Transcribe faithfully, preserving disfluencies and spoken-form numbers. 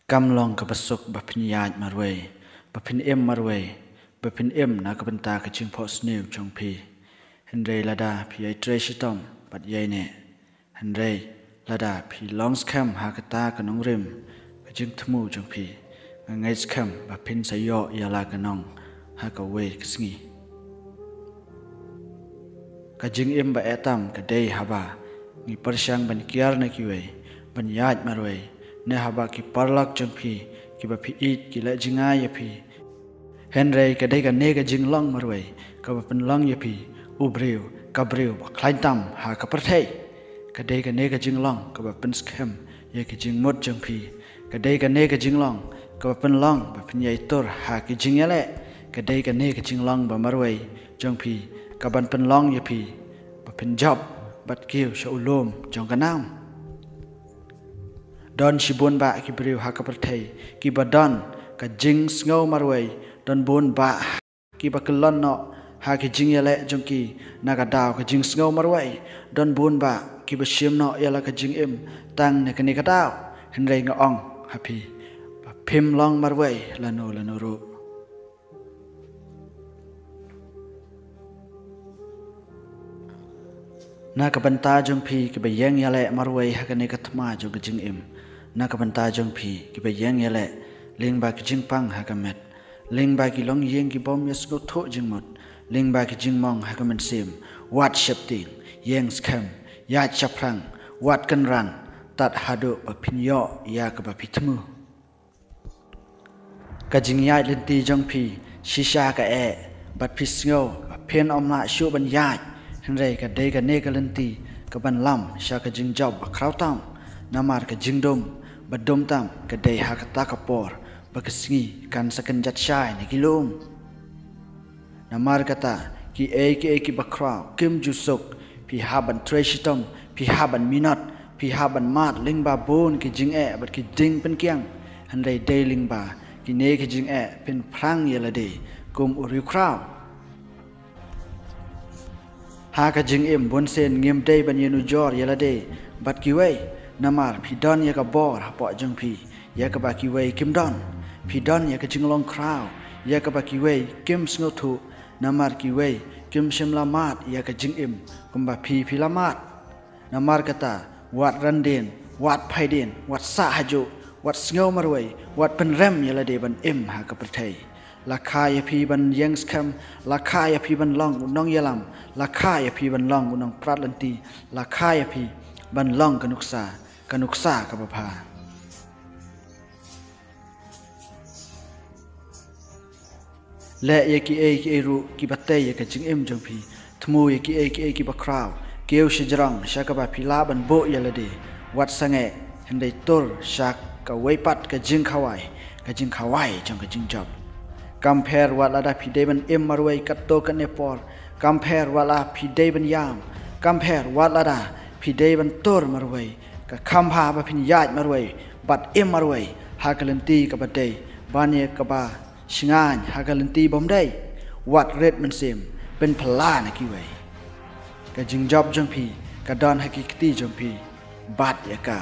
Kam long kaba suk ba phin ïaid marwei, ba phin im marwei, ba phin im na ka bynta ka jingphohsniew jong phi. Hynrei lada phi ïai trei shitom bad ïai neh, hynrei lada phi long skhem ha kata ka nongrim ka jingthmu jong phi, nga ngeit skhem ba phin sa ïoh ïa la ka nong ha kawei ka sngi. Ka jingim ba eh tam ka dei haba ngi pyrshang ban kiar na kiwei, ban ïaid marwei, ne haba ki paralok jong phi kiba phi ïeit ki leh jngai ïa phi. Hynrei ka dei kane ka jinglong marwei kaba pynlong ïa phi u briew, ka briew ba khlaiñ tam ha ka pyrthei. Ka dei kane ka jinglong kaba pynskhem ïa ka jingmut jong phi. Ka dei kane ka jinglong kaba pynlong ba phin ïai tur ha ki jingïaleh. Ka dei kane ka jinglong ba marwei jong phi kaban pynlong ïa phi ba phin jop bad kiew sha u lum jong ka nam. Don shibun bah ki briew ha ka pyrthei kiba don ka jingsngew marwei, don bun bah kiba kyllon noh ha ki jingïaleh jong ki na ka daw ka jingsngew marwei, don bun bah kiba shim noh ïa la ka jingim tang na kane ka daw. Hynrei nga ong ha phi ba phim long marwei lano lano ruh. Na ka bynta jong phi kiba ïeng ïaleh marwei ha kane ka thma jong ka jingim, na ka bynta jong phi kiba ïeng ïaleh lyngba ki jingpang ha ka met, lyngba ki longïing ki bym ïasngewthuh jingmut, lyngba ki jingmong ha ka mynsiem, wat sheptieng, ïeng skhem, ïaid shaphrang, wat kynran, tad haduh ba phin ïoh ïa kaba phi thmu. Ka jingïaid lynti jong phi shisha ka eh bad phi sngew ba phin ym lah shuh ban ïaid, hynrei ka dei kane ka lynti kaban lam sha ka jingjop ba khraw tam. Namar ka jingdum ba dum tam ka dei ha kata ka por ba ka sngi kan sa kynjat shai na ki lum. Namar kata, kiei kiei kiba khraw kim ju suk, phi hap ban trei shitom, phi hap ban minot, phi hap ban mad lyngba bun ki jingeh bad ki jingpynkiang. Hynrei dei lyngba kine ki jingeh phin phrang ïa lade kum u riewkhraw. Ha ka jingim bunsien ngim dei ban ïanujor ïa lade bad kiwei, namar phi don ïa ka bor hapoh jong phi ïa kaba kiwei kim don. Phi don ïa ka jinglong khraw ïa kaba kiwei kim sngewthuh, namar kiwei kim shym la mad ïa ka jingim kumba phi phi la mad. Namar kata, wat randien, wat phaidien, wat sah hajuh, wat sngew marwei, wat pynrem ïa lade ban im ha ka pyrthei. La kha ïa phi ban ïeng skhem, la kha ïa phi ban long u nongïalam, la kha ïa phi ban long u nongprat lynti, la kha ïa phi ban long ka nuksa, ka nuksa kaba bha. Leh ïa kiei kiei ruh kiba tei ïa ka jingim jong phi. Thmu ïa kiei kiei kiba khraw. Kiew shajrong sha kaba phi lah ban buh ïa lade. Wat sangeh, hynrei tur sha kawei pat ka jingkhawai, ka jingkhawai jong ka jingjop. Kam pher wat lada phi dei ban im marwei katto katne por. Kam pher wat lada phi dei ban ïam. Kam pher wat lada phi dei ban tur marwei. Ka kham bha ba phin ïaid marwei bad im marwei ha ka lynti kaba dei, ban ïa kaba shngaiñ ha ka lynti bym dei. Wat rit mynsiem pynphylla na kiwei. Ka jingjop jong phi ka don ha ki kti jong phi. Bat ïa ka.